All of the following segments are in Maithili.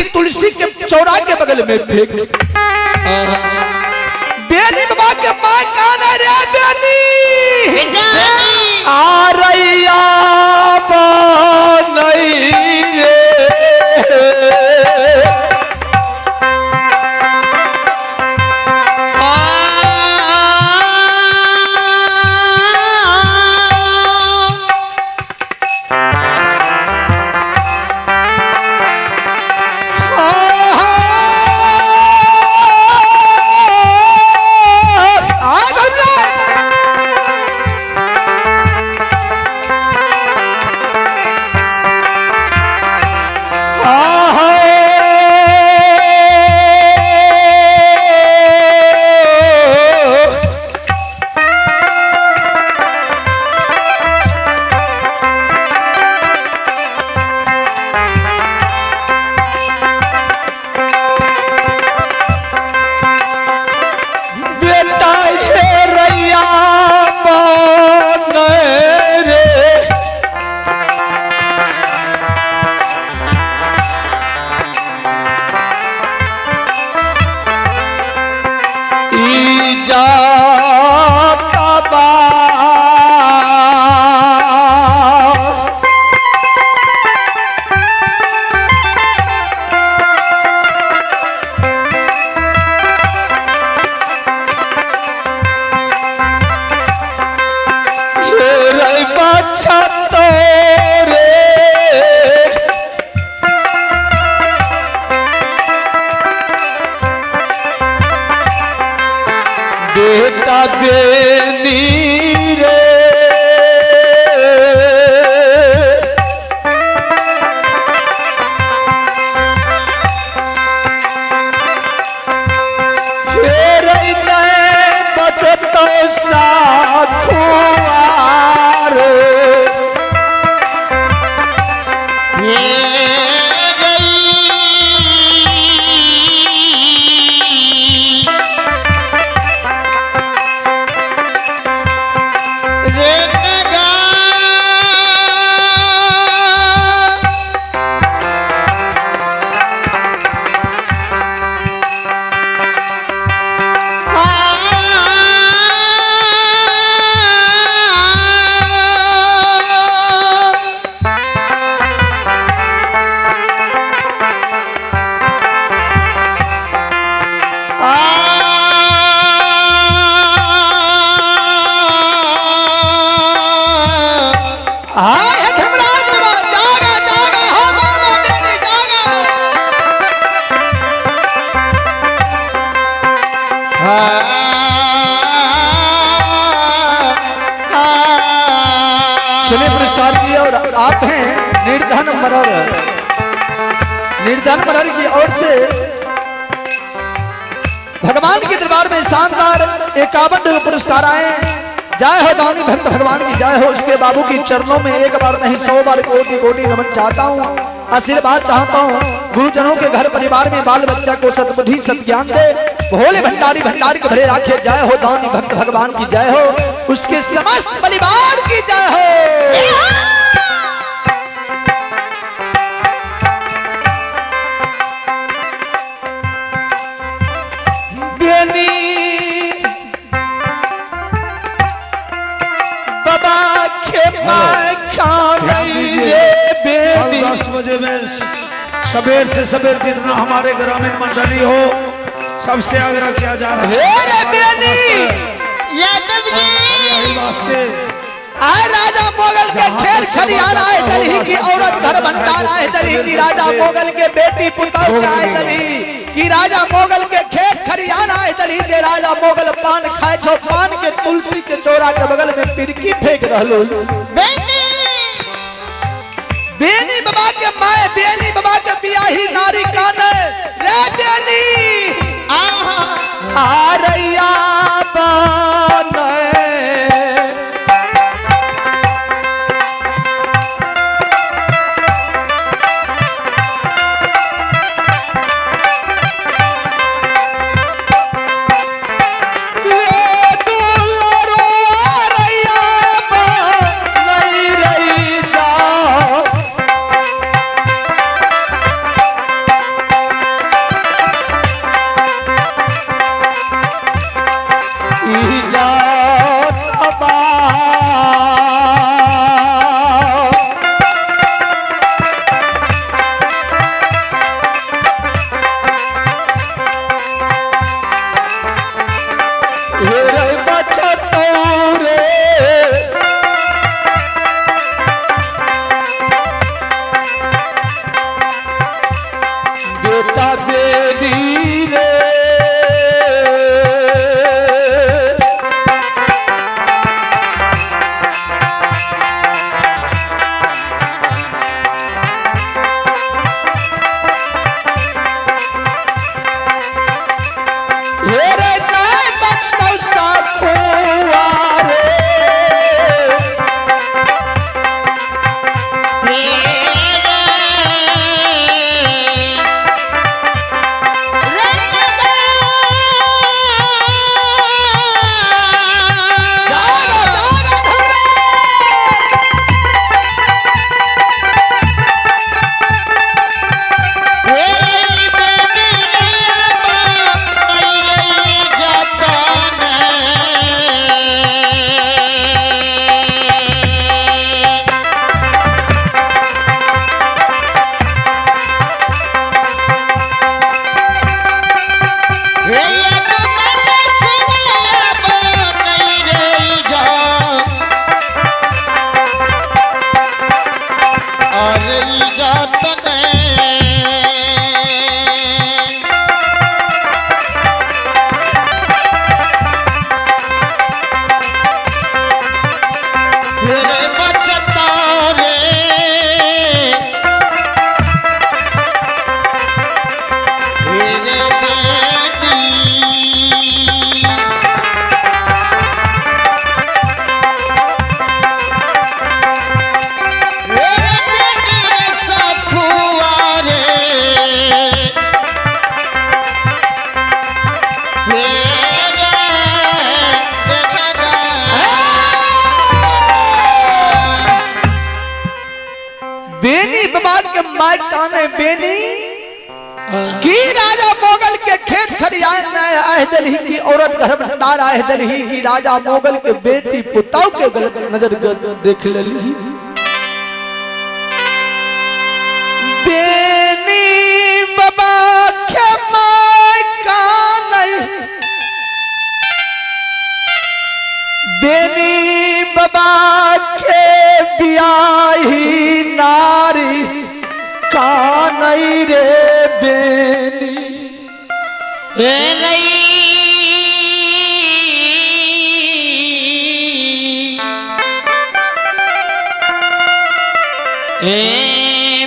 पिरकी तुलसी के चौरा के बगल में फेंक। बेनी बाबा के मां कान रे बेनी आ रैया बनई रे। बेटा हे रैया बन रे। ई जाता बा रे बाछा तोरे बेटा बेनी रे। बचत साखुआर आय है धर्मराज बाबा, जागा जागा हो बाबा बेनी जागा। चलिए पुरस्कार की और आप हैं निर्धन मरर, निर्धन मरर की ओर से भगवान के दरबार में शानदार 51 पुरस्कार आए। जय हो दानी भक्त भगवान की जय हो। उसके बाबू की चरणों में एक बार नहीं 100 बार कोटि कोटि नमन चाहता हूँ, आशीर्वाद चाहता हूँ। गुरुजनों के घर परिवार में बाल बच्चा को सद्बुद्धि सद्ज्ञान दे, भोले भंडारी भंडारी के भरे राखे। जय हो दानी भक्त भगवान की जय हो, उसके समस्त परिवार की जय हो। बेनी बाबा के कल 10 बजे में सवेर से सवेर जितना हमारे ग्रामीण मंडली हो सबसे आग्रह किया जा रहा है। यादव जी आए राजा मोगल के खेल खरियान आए दलही की औरत घर भंडार आए दलही की राजा मोगल के बेटी पुतौह आए दलही की राजा मोगल के खेत खरियान आए दलही के राजा मोगल पान खाए छो पान के तुलसी के चौरा के बगल में पिरकी फेंक रहलो। बेनी बाबा के माए बेनी बाबा के बियाही नारी कान रे बेनी आ रैया बन। बेटा बेटी रे। हेरे नहीं बचतो साखुआ रे। जागा जागा धर्मराज। बेनी बाबा के माइक काने बेनी की राजा मोगल के खेत खरियान न आए दलही की औरत घर भंडार आए दलही की राजा मोगल के बेटी पुताऊ के गलत नजर देख लेली। बेनी बाबा के माइक काने बेनी बाबा के बियाही नारी कानई रे बेनी।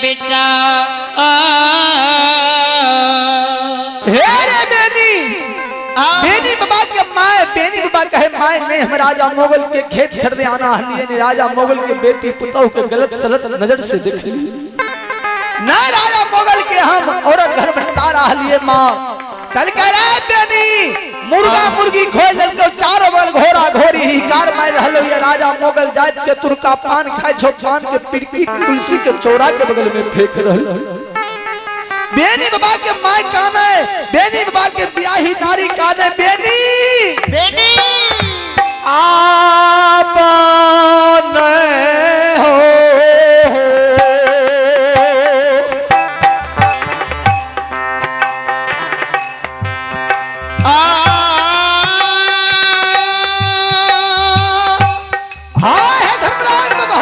बेटा हे रे बेनी, बेनी बाबा के माए बेनी बाबा कहे माए नहीं हम राजा मोगल के खेत खरीदे आना हलिए ने राजा मोगल के बेटी पुतहु के गलत सलत नजर से देख ली न राजा मोगल के हम औरत घर भंडार हलिए माँ। कल कह रहे बेनी मुर्गा मुर्गी खोल दल के चारों बगल घोड़ा घोड़ी ही कार मार रहलो ये राजा मोगल जात के तुरका पान खाए छो पान के पिड़की तुलसी के चौरा के बगल में फेंक रहलो। बेनी बाबा के माय काने बेनी बाबा के ब्याही नारी काने बेनी बेनी आप हो। हाय है धर्मराज बाबा।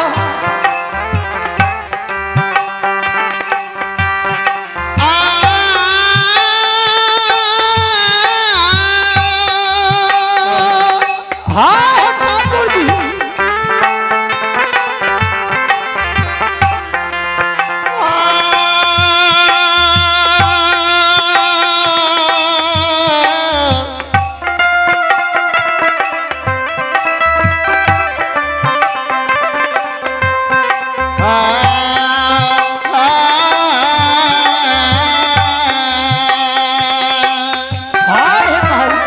हाय है ठाकुर जी। हाय है महाराज।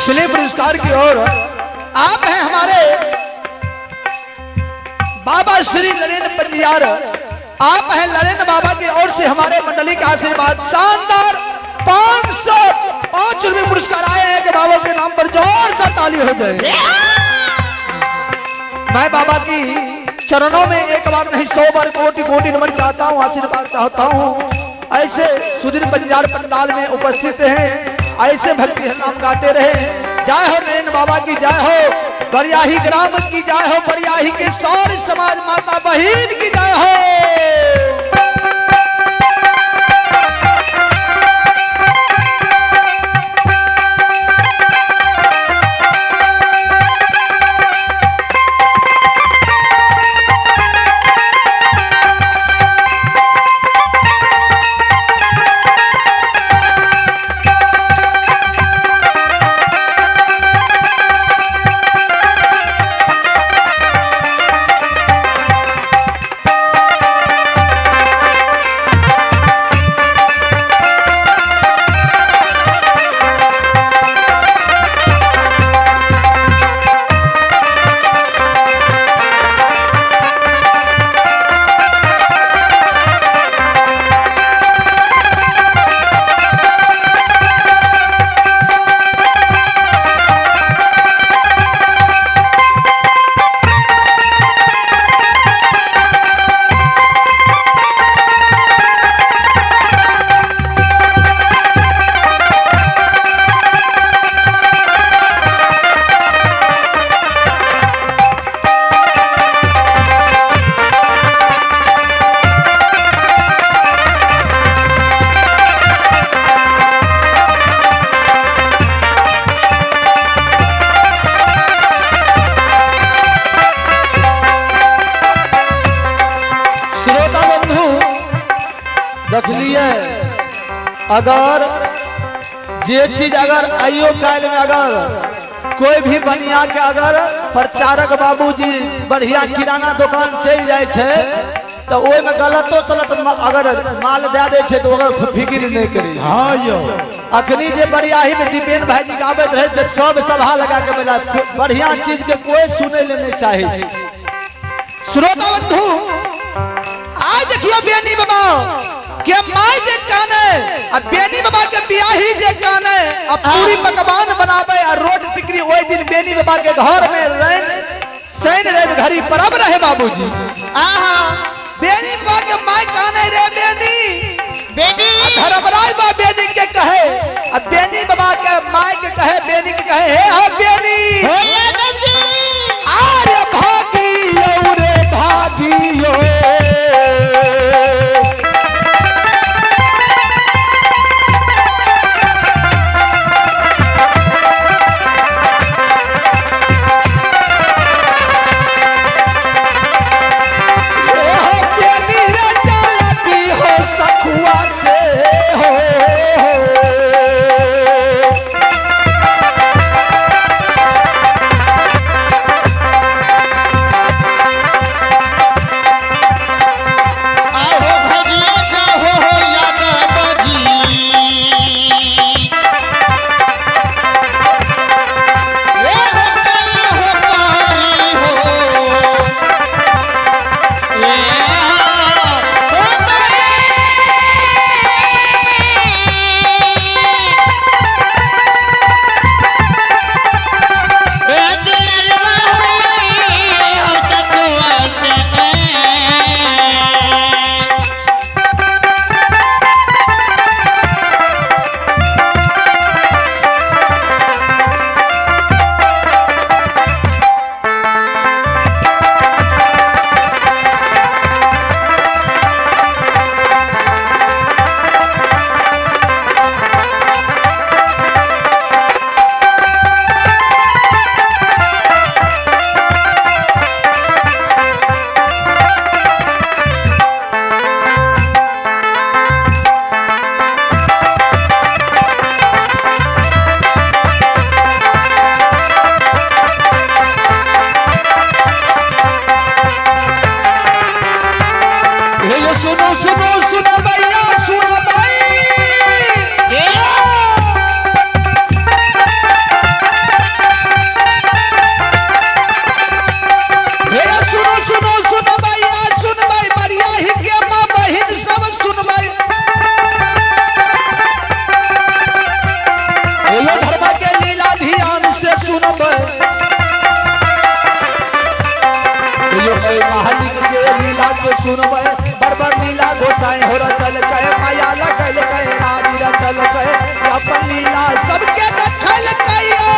शिले पुरस्कार की ओर आप हैं हमारे बाबा श्री नरेंद्र पंजियार, आप हैं नरेंद्र बाबा की ओर से हमारे मंडली का आशीर्वाद। शानदार 505 रुपए पुरस्कार आए हैं कि बाबा के नाम पर जोर से ताली हो जाए। मैं बाबा की चरणों में एक बार नहीं 100 बार कोटि कोटि नमन चाहता हूँ, आशीर्वाद चाहता हूँ। ऐसे सुधीर पंजार पंडाल में उपस्थित हैं। ऐसे भक्ति नाम गाते रहे। जय हो नयन बाबा की जय हो, बरियाही ग्राम की जय हो, बरियाही के सारे समाज माता बहन की जय हो। श्रोता बंधु देखलिए, अगर जे चीज अगर आइयो काल में अगर कोई भी बनिया के अगर प्रचारक बाबूजी बढ़िया किराना दुकान चल जाए छे तो ओय में गलतो सलत अगर माल दे दे छे तो ओकर फिक्र नहीं करी। हाँ यो अखनी जे बरियाही में दीपेन भाईजी गाबैत रहे ते सब सभा लगा के मिला बढ़िया चीज के कोई सुने ले नहीं चाहे। श्रोता बंधु आज देखियो बेनी बाबा के माई जे काने आ बेनी बाबा के बियाही जे काने आ पूरी पकवान बनावे आ रोट टिकरी ओई दिन बेनी बाबा के घर में रैन सैन रैन घड़ी परब रहे बाबूजी। आहा बेनी बाबा के माई काने रे बेनी बेटी धर्मराज बा बेनी के कहे आ बेनी बाबा के माई के कहे बेनी के कहे हे हो बेनी हो यादव जी आरे भागियो रे भागियो। हो बेनी रे चलती हो सखुआ से हो। आहो भजिया चाहो हो यादव जी ए हो चल हो पारी हो ए हो ए दुलरवा हो सतुआ से। हे यो सुनो सुनो सुनो भैया सुनो भाई। हे यो सुनो सुनो सुनो भैया सुन भाई मरिया ही के माँ बहिन सब सुन भाई। हे यो धर्म के लीला ध्यान से सुन भाई। यो कई मालिक के लीला के सुनबे बरबर लीला गोसाई हो रचल कहे माया लगल कहे नारी रचल कहे अपन लीला सबके देखल कहियो।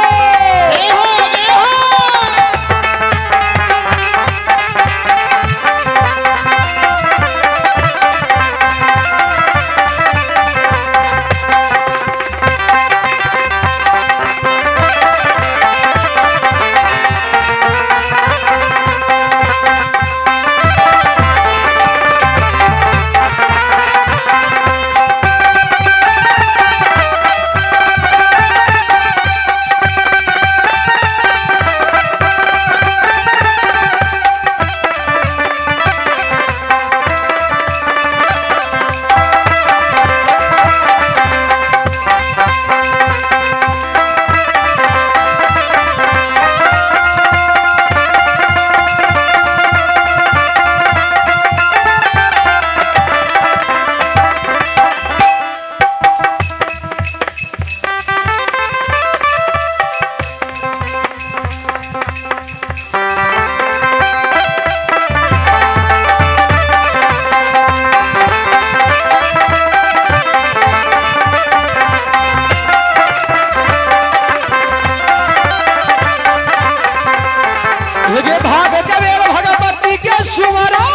लगे भाग जबेर भगवती के सुमरो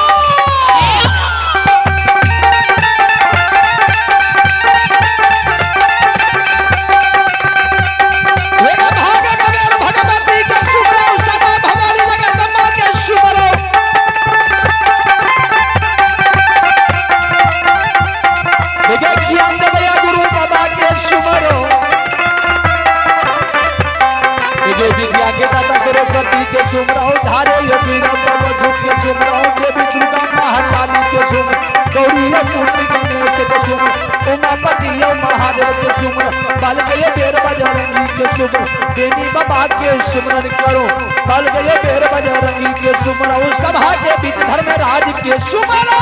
लगे भाग जबेर भगवती के सुमरो सदा भवानी जगदम्बा के सुमरो। लगे ज्ञान देवया गुरु बाबा के सुमरो। लगे विद्या के दाता सरस्वती के सुमरो झारे यो वीर बाबा के सुमरो देवी दुर्गा महाकाली के सुमरो गौरी पुत्र गणेश के सुमरो उमापति यो महादेव के सुमरो बाल गए बेर बजरंगी के सुमरो बेनी बाबा के सुमरन करो बाल गए बेर बजरंगी के सुमरो सभा के बीच धर्मराज के सुमरो।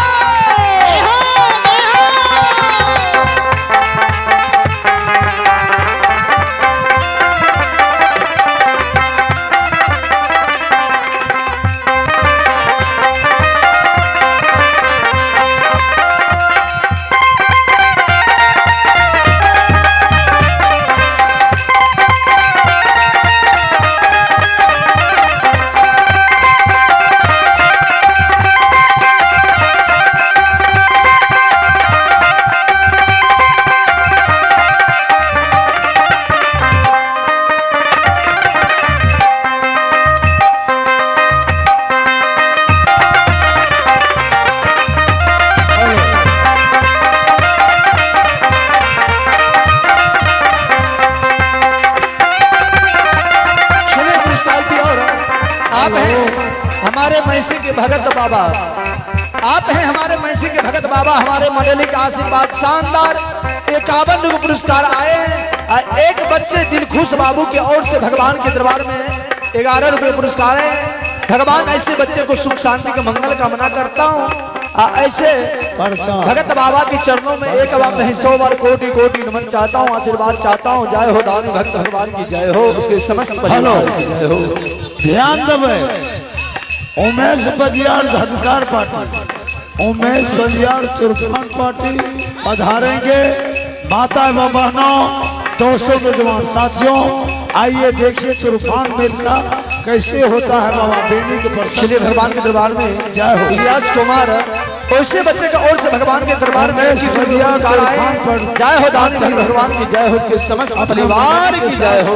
सुने पुरस्कार की और आप हैं हमारे मैसी के भगत बाबा, आप हैं हमारे मैसी के भगत बाबा, हमारे मंडली का आशीर्वाद शानदार 51 पुरस्कार आए और एक बच्चे दिलखुश बाबू के ओर से भगवान के दरबार में 11 रुपये पुरस्कार है। भगवान ऐसे बच्चे को सुख शांति के मंगल कामना करता हूँ। ऐसे भगत बाबा के चरणों में एक बार नहीं 100 बार कोटि कोटि नमन चाहता हूँ, आशीर्वाद चाहता हूँ। जय हो दानी भक्त भगवान की जय हो, उसके समस्त परिवार की जय हो। ध्यान दबे उमेश बजियार धनकार पार्टी, उमेश बजियार तुरफान पार्टी पधारेंगे। माता एवं बहनों, दोस्तों, नौजवान साथियों, आइए देखिए तुरफान मेला कैसे होता है बाबा बेनी के प्रसाद। चलिए भगवान के दरबार में जय हो। इलियास कुमार ऐसे बच्चे का और से भगवान के दरबार में जय हो दानी भगवान की जय हो, उसके समस्त परिवार की जय हो।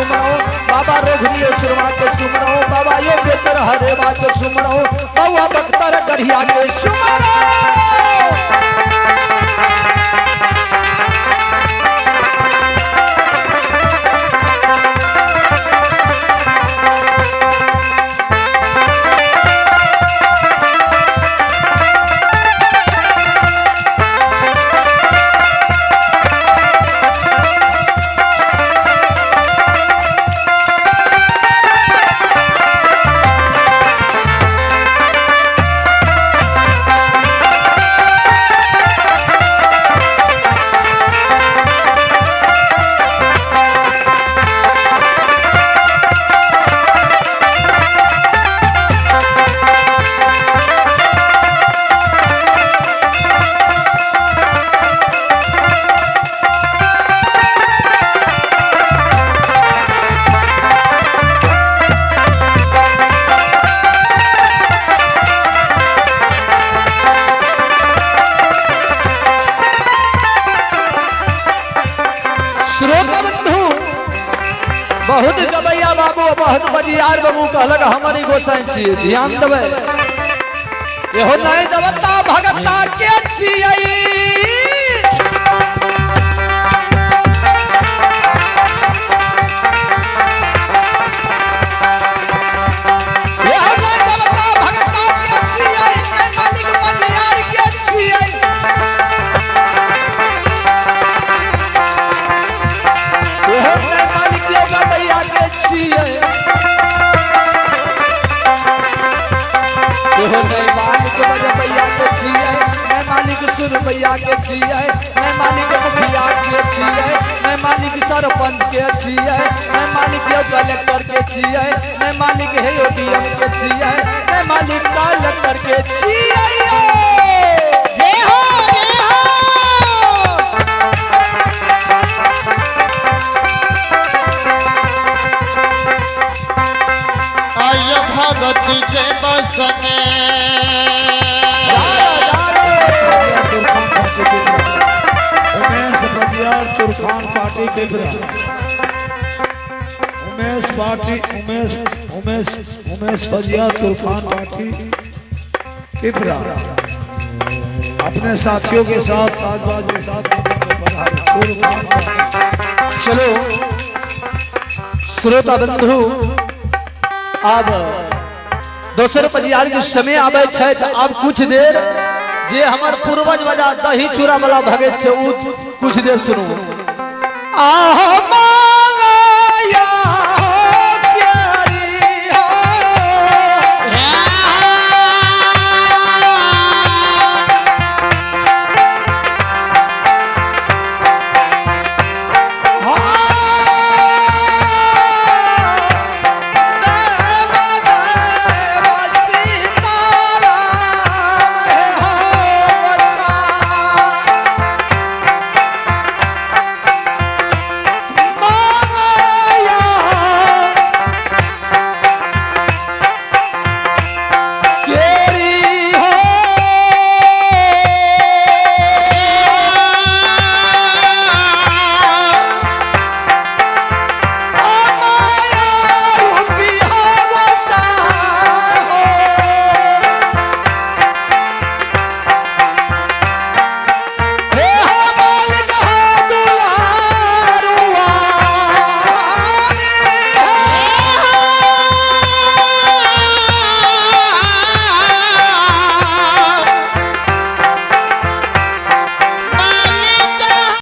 सुमरो, बाबा रोघनी सुरमा के सुमरो, बाबा यो बेचर हरेवा के सुमरो, बउआ बख्तर गढ़िया के सुमरो। श्रोता बंधु, बहुत गबैया बाबू बहुत बजियार बाबू कहलक हमारी गोसाई छियै, ध्यान देबै। एहो नहीं देवता भगता के छियै, एहो नहीं देवता भगता के छियै, मालिक बजियार के छियै। एहो नहीं मालिक गबैया के छियै, एहो नहीं मालिक बजबैया के छियै, नहीं मालिक सुरबैया के छियै, नहीं मालिक मुखिया के छियै, नहीं मालिक सरपंच के छियै, नहीं मालिक कलेक्टर के छियै, नहीं मालिक हे डीएम के छियै, नहीं मालिक कलेक्टर के छियै। जय हो जय हो। आय भगत के बस में। उमेश बजियार तुरफान पार्टी पिपरा, उमेश पार्टी, उमेश उमेश उमेश बजियार तुरफान पार्टी पिपरा अपने साथियों के साथ साजबाज के साथ तुरफान पार्टी। चलो श्रोता बंधु, अब दोसर परिवार के समय आबै छै तऽ आब कुछ देर जे हमर पूर्वज वाला दही चूड़ा वाला भगत छै उ कुछ देर सुनू। आह